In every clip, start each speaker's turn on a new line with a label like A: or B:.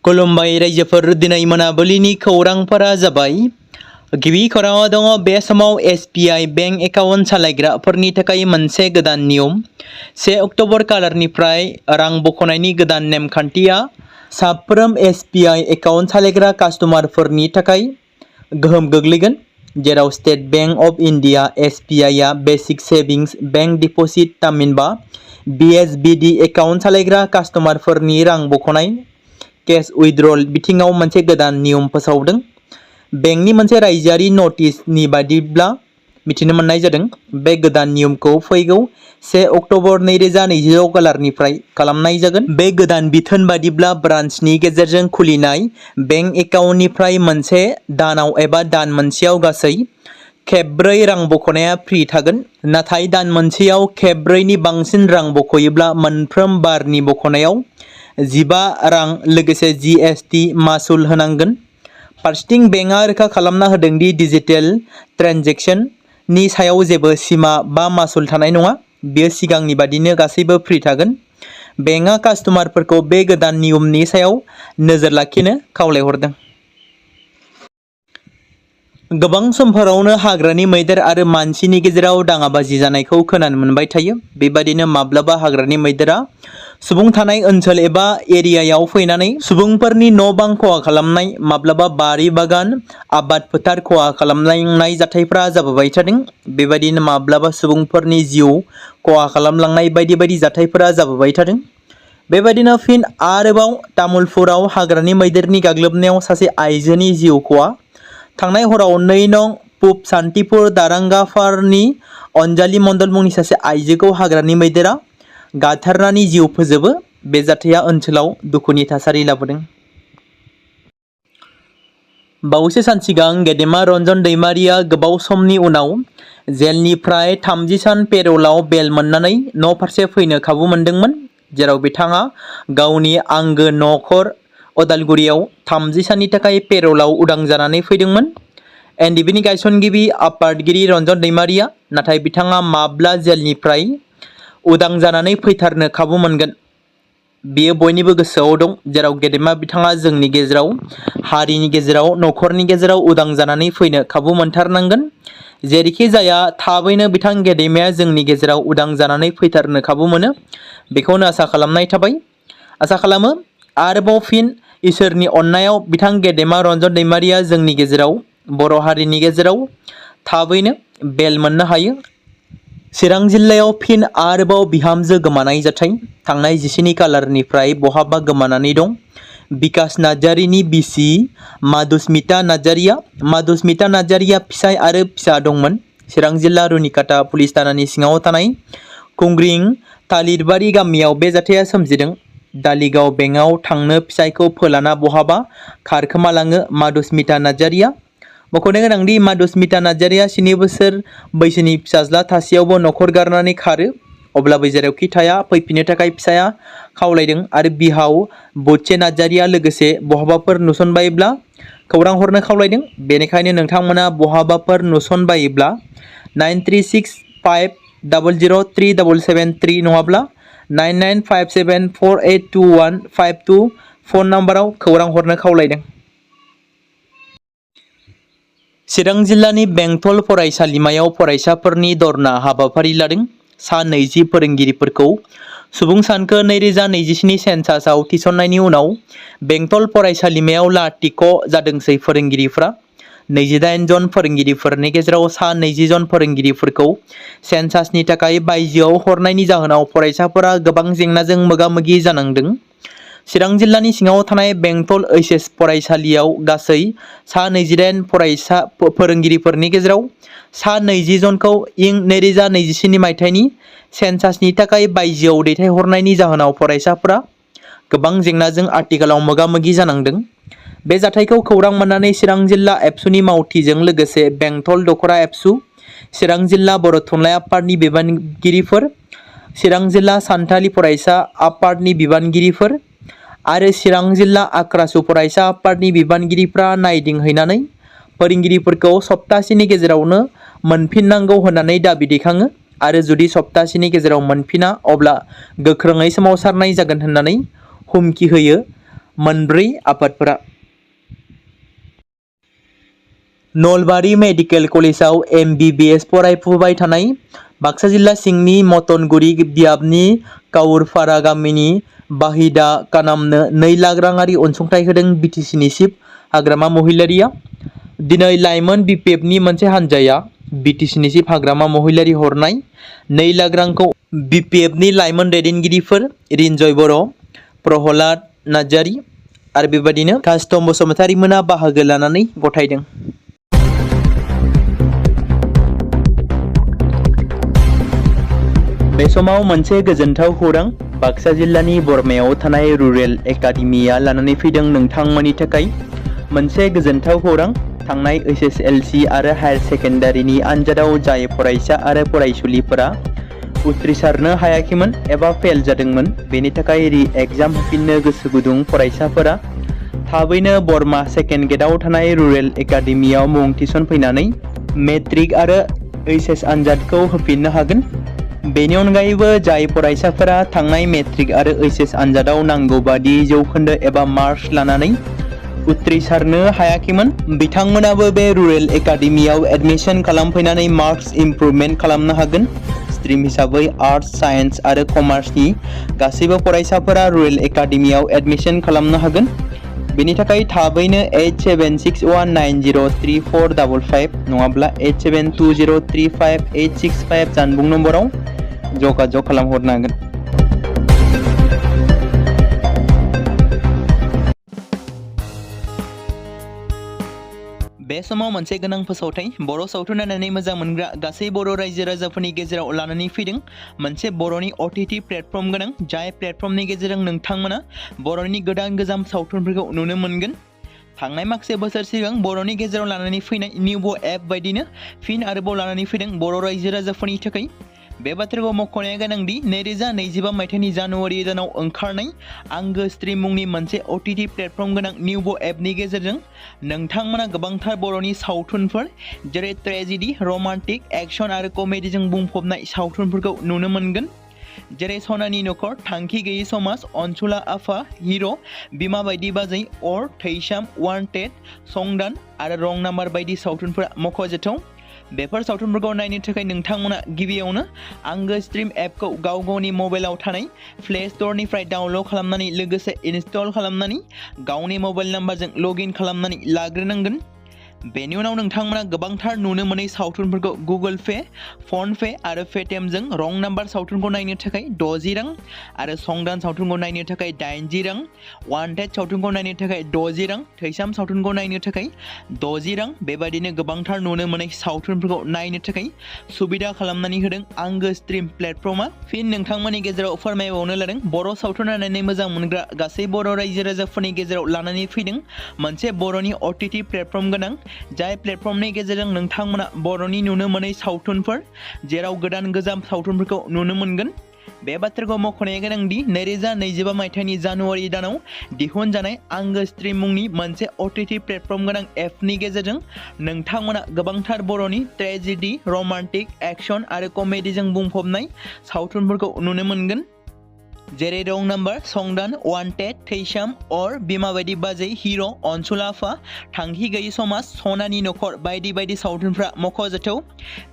A: खुलुमबाय रायजोफोर दिनै मोनाबिलिनि खौरांफोरा जाबाय। गिबि खौराङाव दङ बे समाव एसबीआई बेंक एकाउन्ट सालायग्राफोरनि थाखाय मोनसे गोदान नियम। 1 अक्ट'बर खालारनिफ्राय रां बख'नायनि गोदान नेमखान्थिया साफ्रोम एसबीआई एकाउन्ट सालायग्रा कास्टमारफोरनि थाखाय गोहोम गोग्लैगोन, जेराव state bank of India SBI आ बेसिक सेभिंस बैंक डिप'जिट थामहिनबा BSBD एकाउन्ट सालायग्रा कास्टमारफोरनि रां बख'नाय कैश उइथड्रल बिथिङाव मोनसे गोदान नियम फोसावदों। बेंकनि मोनसे रायजोआरि नटिसनि बायदिब्ला मिथिनो मोननाय जादों, बे गोदान नियमखौ फैगौ 1 अक्ट'बर 2026 खालारनिफ्राय खालामनाय जागोन। बे गोदान बिथोन बायदिब्ला ब्रान्सनि गेजेरजों खुलिनाय बेंक एकाउन्टनिफ्राय मोनसे दानाव एबा दान मोनसेयाव गासै खेबब्रै रां बख'नाया फ्रि थागोन, नाथाय दान मोनसेयाव खेबब्रैनि बांसिन रां बख'योब्ला मोनफ्रोम बारनि बख'नायाव 15 रां लोगोसे GST मासुल होनांगोन। फारसेथिं बेंकआ रोखा खालामना होदों दि डिजिटेल ट्रेन्जेक्शननि सायाव जेबो सीमा बा मासुल थानाय नङा, बेयो सिगांनि बादिनो गासैबो फ्रि थागोन। बेंकआ कास्टमारफोरखौ बे गोदान नियमनि सायाव नोजोर लाखिनो खावलायहरदों। गोबां समफोरावनो हाग्रानि मैदेर आरो मानसिनि गेजेराव दाङाबाजि जानायखौ खोनानो मोनबाय थायो। बेबादिनो माब्लाबा हाग्रानि मैदेरा सुबुं थानाय ओनसोल एबा एरियायाव फैनानै सुबुंफोरनि न'-बां खहा खालामनाय, माब्लाबा बारि बागान, आबाद फोथार खहा खालामलांनाय जाथायफोरा जाबोबाय थादों। बेबादिनो माब्लाबा सुबुंफोरनि जिउ खहा खालामलांनाय बायदि बायदि जाथायफोरा जाबोबाय थादों। बेबादिनो फिन आरोबाव तामुलपुराव हाग्रानि मैदेरनि गाग्लोबनायाव सासे आइजोनि जिउ खहा। थांनाय हराव 2 नं पुब सान्तिपुर दारांगाफारनि अनजालि मण्डल मुंनि सासे आइजोखौ हाग्रानि मैदेरा गाथारनानै जिउ फोजोबो। बे जाथाया ओनसोलाव दुखुनि थासारि लाबोदों। बावैसो सान सिगां गेदेमा रन्जन दैमारिया गोबाव समनि उनाव जेलनिफ्राय 30 सान पेर'लाव बेल मोननानै न' फारसे फैनो खाबु मोनदोंमोन, जेराव बिथाङा गावनि आंगो नखर उदालगुरियाव 30 साननि थाखाय पेर'लाव उदां जानानै फैदोंमोन। एनडिबिनि गायसनगिरि आफादगिरि रन्जन दैमारिया नाथाय बिथाङा माब्ला जेलनिफ्राय उदां जानानै फैथारनो खाबु मोनगोन, बेयो बयनिबो गोसोआव दं, जेराव गेदेमा बिथाङा जोंनि गेजेराव, हारिनि गेजेराव, नखरनि गेजेराव उदां जानानै फैनो खाबु मोनथारनांगोन। जेरैखि जाया थाबैनो बिथां गेदेमाया जोंनि गेजेराव उदां जानानै फैथारनो खाबु मोनो, बेखौनो आसा खालामनाय थाबाय। आसा खालामो आरोबाव फिन इसोरनि अननायाव बिथां गेदेमा रन्जन दैमारिया जोंनि गेजेराव, बर' हारिनि गेजेराव थाबैनो बेल मोननो हायो। चिरां जिल्लायाव फिन आरोबाव बिहामजो गोमानाय जाथाय। थांनाय 17 खालारनिफ्राय बहाबा गोमानानै दं। बिकास नार्जारिनि बिसि माधुस्मिता नार्जारिया फिसाय आरो फिसा दंमोन। चिरां जिल्ला रुनिकाटा पुलिस थानानि सिङाव थानाय खुंग्रिं थालिरबारि गामियाव बे जाथाया सोमजिदों। दालिगाव बेंकआव थांनो फिसायखौ फोलाना बहाबा खारखोमालाङो माधुस्मिता नार्जारिया। मख'नो गोनांदि माधुस्मिता नार्जारिया 7 बोसोर बैसोनि फिसाज्ला थासेयावबो नखर गारनानै खारो। अब्लाबो जेरावखि थाया फैफिननो थाखाय फिसाया खावलायदों आरो बिहाव बोदसे नार्जारिया लोगोसे बहाबाफोर नुसनबायोब्ला खौरां हरनो खावलायदों। बेनिखायनो नोंथांमोना बहाबाफोर नुसनबायोब्ला 9365003773 नङाब्ला 9957482152 फन नाम्बाराव खौरां हरनो खावलायदों। चिरां जिल्लानि बेंटल फरायसालिमायाव फरायसाफोरनि धरना हाबाफारि लादों। सा 20 फोरोंगिरिफोरखौ सुबुं सानखो 2027 सेन्सासआव थिसननायनि उनाव बेंटल फरायसालिमायाव लाथिख' जादोंसै फोरोंगिरिफ्रा। 28 जन फोरोंगिरिफोरनि गेजेराव सा 20 जन फोरोंगिरिफोरखौ सेन्सासनि थाखाय बायजोआव हरनायनि जाहोनाव फरायसाफोरा गोबां जेंनाजों मोगा-मोगि जानांदों। चिरां जिल्लानि सिङाव थानाय बेंटल HS फरायसालियाव गासै सा 28 फोरोंगिरिफोरनि गेजेराव सा 20 जनखौ इं 2027 मायथाइनि सेन्सासनि थाखाय बायजोआव दैथायहरनायनि जाहोनाव फरायसाफोरा गोबां जेंनाजों आथिखालाव मोगा-मोगि जानांदों। बे जाथायखौ खौरां मोननानै चिरां जिल्ला एबसुनि मावथिजों लोगोसे बेंटल दख'रा एबसु, चिरां जिल्ला बर' थुनलाइ आफादनि बिबानगिरिफोर, चिरां जिल्ला सानथालि फरायसा आफादनि बिबानगिरिफोर आरो चिरां जिल्ला आक्रासु फरायसा आफादनि बिबानगिरिफ्रा नायदिंहैनानै फोरोंगिरिफोरखौ सप्तासेनि गेजेरावनो मोनफिननांगौ होननानै दाबि दैखाङो आरो जुदि सप्तासेनि गेजेराव मोनफिना अब्ला गोख्रोङै सोमावसारनाय जागोन होननानै हुमखि होयो मोनब्रै आफादफोरा नलबारि मेडिकेल कलेजाव MBBS फरायफुबाय थानाय बाक्सा जिल्ला सिंनि मटनगुरि बियाबनि काउरपारा गामिनि बाहिदा कानामनो 2 लाख राङारि अनसुंथाइ होदों BTCनि चिफ हाग्रामा महिलारिया। दिनै लाइमोन BPFनि मोनसे हान्जाया BTCनि चिफ हाग्रामा महिलारि हरनाय 2 लाख रांखौ BPFनि लाइमोन दैदेनगिरिफोर रिन्जय बर', प्रहलाद नार्जारि आरो बेबायदिनो कास्टम बसुमतारि मोना बाहागो लानानै गथायदों। बे समाव मोनसे गोजोनथाव खौरां बाक्सा जिल्लानि बरमायाव थानाय रुरेल एकाडेमिया लानानै फैदों नोंथांमोननि थाखाय मोनसे गोजोनथाव खौरां। थांनाय SSLC आरो हायार सेकेन्डारिनि आनजादाव जाय फरायसा आरो फरायसुलिफोरा उथ्रिसारनो हायाखैमोन एबा फेल जादोंमोन, बेनि थाखाय रि-एग्जाम होफिननो गोसो गुदुं फरायसाफोरा थाबैनो बरमा सेकेन्ड गेटआव थानाय रुरेल एकाडेमियाव मुं थिसनफैनानै मेट्रिक आरो HS आनजादखौ होफिननो हागोन। बेनि अनगायैबो जाय फरायसाफोरा थांनाय मेट्रिक आरो HS आनजादाव नांगौ बादि जौखोन्दो एबा मार्क्स लानानै उथ्रिसारनो हायाखैमोन, बिथांमोनाबो बे रुरेल एकाडेमियाव एडमिशन खालामफैनानै मार्क्स इमप्रुभमेन्ट खालामनो हागोन। स्ट्रिम हिसाबै आर्ट्स, साइन्स आरो कमार्सनि गासैबो फरायसाफोरा रुरेल एकाडेमियाव एडमिशन खालामनो हागोन। बेनि थाखाय थाबैनो 8761903455 नङाब्ला 87203585 जानबुं नम्बराव जगाजग खालामहरनो हागोन। बे समाव मोनसे गोनां फोसावथाय बर' सावथुन नायनानै मोजां मोनग्रा गासै बर' रायजो राजाफोरनि गेजेराव लानानै फैदों मोनसे बर'नि OTT प्लेटफर्म गोनां, जाय प्लेटफर्मनि गेजेरजों नोंथांमोना बर'नि गोदान गोजाम सावथुनफोरखौ नुनो मोनगोन। थांनाय माखासे बोसोर सिगां बर'नि गेजेराव लानानै फैनाय निउबो एप बायदिनो फिन आरोबाव लानानै फैदों बर' रायजो राजाफोरनि थाखाय। बे बाथ्राखौ मख'नाया गोनांदि 2025 मायथाइनि जानुवारि दानाव ओंखारनाय आंगो स्ट्रिम मुंनि मोनसे OTT प्लेटफर्म गोनां निउबो एपनि गेजेरजों नोंथांमोना गोबांथार बर'नि सावथुनफोर जेरै ट्रेजेडि, रमान्टिक, एक्शन आरो कमेडिजों बुंफबनाय सावथुनफोरखौ नुनो मोनगोन। जेरै सनानि नखर, थांखि गैयै समाज, अनसुला आफा, हिर', बिमा बायदि बाजै, अर, थैसाम, वान्टेड, संदान आरो रं नाम्बार बायदि सावथुनफोरा मख'जाथाव। बेफोर सावथुनफोरखौ नायनो थाखाय नोंथांमोना गिबियावनो आंगो स्ट्रिम एपखौ गाव गावनि मबाइलाव थानाय प्ले स्ट'रनिफ्राय डाउनल'ड खालामनानै लोगोसे इनस्टल खालामनानै गावनि मबाइल नाम्बारजों लगइन खालामनानै लाग्रोनांगोन। बेनि उनाव नोंथांमोना गोबांथार नुनो मोनै सावथुनफोरखौ गुगोल पे, फन पे आरो पेटिएमजों रं नाम्बार सावथुनखौ नायनो थाखाय 60 रां आरो संदान सावथुनखौ नायनो थाखाय 80 रां, वान्टेड सावथुनखौ नायनो थाखाय 60 रां, थैसाम सावथुनखौ नायनो थाखाय 60 रां, बेबायदिनो गोबांथार नुनो मोनै सावथुनफोरखौ नायनो थाखाय सुबिदा खालामनानै होदों आंगो स्ट्रिम प्लेटफर्मा। फिन नोंथांमोननि गेजेराव फोरमायबावनो लादों बर' सावथुन नायनानै मोजां मोनग्रा गासै बर' रायजो राजाफोरनि गेजेराव लानानै फैदों मोनसे बर'नि OTT प्लेटफर्म गोनां, जाय प्लेटफर्मनि गेजेरजों नोंथांमोना बर'नि नुनो मोनै सावथुनफोर जेराव गोदान गोजाम सावथुनफोरखौ नुनो मोनगोन। बे बाथ्राखौ मख'नाया गोनांदि 2025 मायथाइनि जानुवारि दानाव दिहुनजानाय आंगो स्ट्रिम मुंनि मोनसे OTT प्लेटफर्म गोनां एपनि गेजेरजों नोंथांमोना गोबांथार बर'नि ट्रेजेडि, रमान्टिक, एक्शन आरो कमेडिजों बुंफबनाय सावथुनफोरखौ नुनो मोनगोन। जेरै रं नाम्बार, संदान, वान्टेड, थैसाम, अर, बिमा बायदि बाजै, हिर', अनसुला आफा, थांखि गैयै समाज, सनानि नखर बायदि बायदि सावथुनफ्रा मख'जाथाव।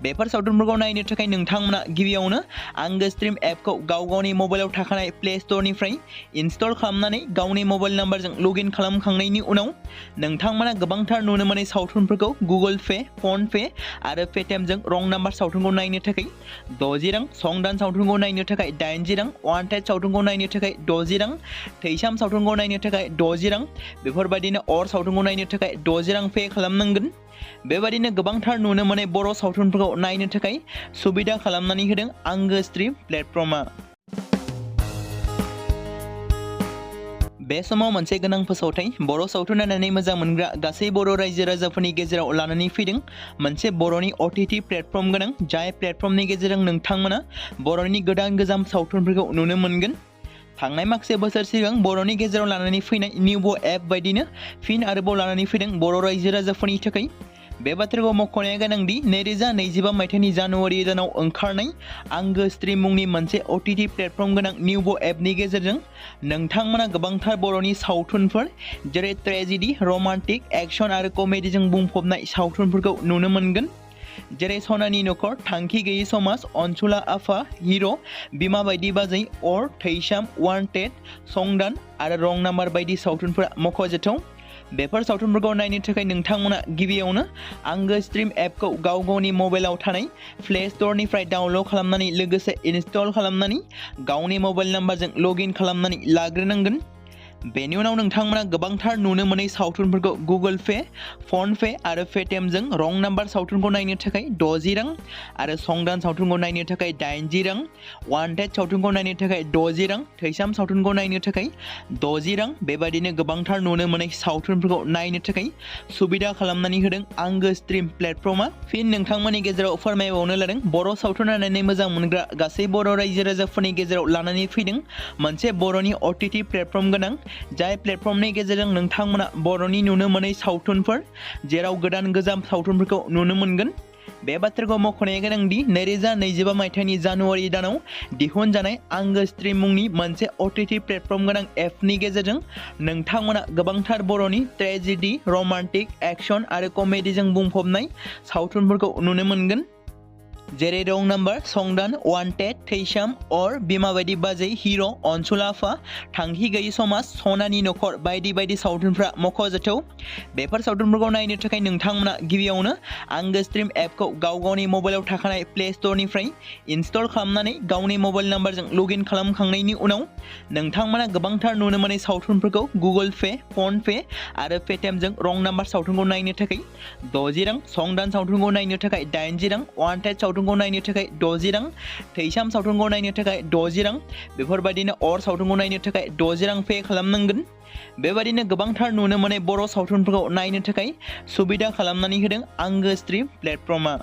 A: बेफोर सावथुनफोरखौ नायनो थाखाय नोंथांमोना गिबियावनो आंगो स्ट्रिम एपखौ गाव गावनि मबाइलाव थाखानाय प्ले स्ट'रनिफ्राय इनस्टल खालामनानै गावनि मबाइल नाम्बारजों लगइन खालामखांनायनि उनाव नोंथांमोना गोबांथार नुनो मोनै सावथुनफोरखौ गुगोल पे, फन पे आरो पेटिएमजों रं नाम्बार सावथुनखौ नायनो थाखाय 60 रां, संदान सावथुनखौ नायनो थाखाय 80 रां, वान्टेड सावथुनखौ नायनो थाखाय 60 रां, थैसाम सावथुनखौ नायनो थाखाय 60 रां, बेफोरबायदिनो अर सावथुनखौ नायनो थाखाय 60 रां पे खालामनांगोन। बेबायदिनो गोबांथार नुनो मोनै बर' सावथुनफोरखौ नायनो थाखाय सुबिदा खालामनानै होदों आंगो स्ट्रिम प्लेटफर्मा। बे समाव मोनसे गोनां फोसावथाय बर' सावथुन नायनानै मोजां मोनग्रा गासै बर' रायजो राजाफोरनि गेजेराव लानानै फैदों मोनसे बर'नि OTT प्लेटफर्म गोनां, जाय प्लेटफर्मनि गेजेरजों नोंथांमोना बर'नि गोदान गोजाम सावथुनफोरखौ नुनो मोनगोन। थांनाय माखासे बोसोर सिगां बर'नि गेजेराव लानानै फैनाय निउबो एप बायदिनो फिन आरोबाव लानानै फैदों बर' रायजो राजाफोरनि थाखाय। बे बाथ्राखौ मख'नाया गोनांदि 2025 मायथाइनि जानुवारि दानाव ओंखारनाय आंगो स्ट्रीम मुंनि मोनसे OTT प्लेटफर्म गोनां निउबो एपनि गेजेरजों नोंथांमोना गोबांथार बर'नि सावथुनफोर जेरै ट्रेजेडी, रमान्टिक, एक्शन आरो कमेडीजों बुंफबनाय सावथुनफोरखौ नुनो मोनगोन। जेरै सनानि नखर, थांखि गैयै समाज, अनसुला आफा, हिर', बिमा बायदि बाजै, अर, थैसाम, वान्टेड, संदान आरो रं नाम्बार बायदि सावथुनफोरा मख'जाथाव। बेफोर सावथुनफोरखौ नायनो थाखाय नोंथांमोना गिबियावनो आंगो स्ट्रीम एपखौ गावनि मबाइलाव थानाय प्ले स्ट'रनिफ्राय डाउनल'ड खालामनानै लोगोसे इनस्टल खालामनानै गावनि मबाइल नाम्बारजों लगइन खालामनानै लाग्रोनांगोन। बेनि उनाव नोंथांमोना गोबांथार नुनो मोनै सावथुनफोरखौ गुगोल पे, फन पे आरो पेटिएमजों रं नाम्बार सावथुनखौ नायनो थाखाय 60 रां आरो संदान सावथुनखौ नायनो थाखाय 80 रां, वान्टेड सावथुनखौ नायनो थाखाय 60 रां, थैसाम सावथुनखौ नायनो थाखाय 60 रां बेबायदिनो गोबांथार नुनो मोनै सावथुनफोरखौ नायनो थाखाय सुबिदा खालामनानै होदों आंगो स्ट्रीम प्लेटफर्मा। फिन नोंथांमोननि गेजेराव फोरमायबावनो लादों बर' सावथुन नायनानै मोजां मोनग्रा गासै बर' रायजो राजाफोरनि गेजेराव लानानै फैदों मोनसे बर'नि OTT प्लेटफर्म गोनां जाय प्लेटफर्मनि गेजेरजों नोंथांमोना बर'नि नुनो मोनै सावथुनफोर जेराव गोदान गोजाम सावथुनफोरखौ नुनो मोनगोन। बे बाथ्राखौ मख'नाया गोनांदि 2025 मायथाइनि जानुवारि दानाव दिहुनजानाय आंगो स्ट्रीम मुंनि मोनसे OTT प्लेटफर्म गोनां एपनि गेजेरजों नोंथांमोना गोबांथार बर'नि ट्रेजेडी, रमान्टिक, एक्शन आरो कमेडीजों बुंफबनाय सावथुनफोरखौ नुनो मोनगोन। जेरै रं नाम्बार, संदान, वान्टेड, थैसाम, अर, बिमा बायदि बाजै, हिर', अनसुला आफा, थांखि गैयै समाज, सनानि नखर बायदि बायदि सावथुनफ्रा मख'जाथाव। बेफोर सावथुनफोरखौ नायनो थाखाय नोंथांमोना गिबियावनो आंगो स्ट्रीम एपखौ गावनि मबाइलाव थाखानाय प्ले स्ट'रनिफ्राय इनस्टल खालामनानै गावनि मबाइल नाम्बारजों लगइन खालामखांनायनि उनाव नोंथांमोना गोबांथार नुनो मोनै सावथुनफोरखौ गुगोल पे, फन पे आरो पेटिएमजों रं नाम्बार सावथुनखौ नायनो थाखाय 60 रां, संदान सावथुनखौ नायनो थाखाय 80 रां, वान्टेड सावथुनखौ नायनो थाखाय 60 रां, थैसाम सावथुनखौ नायनो थाखाय 60 रां बेफोरबायदिनो अर सावथुनखौ नायनो थाखाय 60 रां पे खालामनांगोन। बेबायदिनो गोबांथार नुनो मोनै बर' सावथुनफोरखौ नायनो थाखाय सुबिदा खालामनानै होदों आंगो स्ट्रीम प्लेटफर्मा।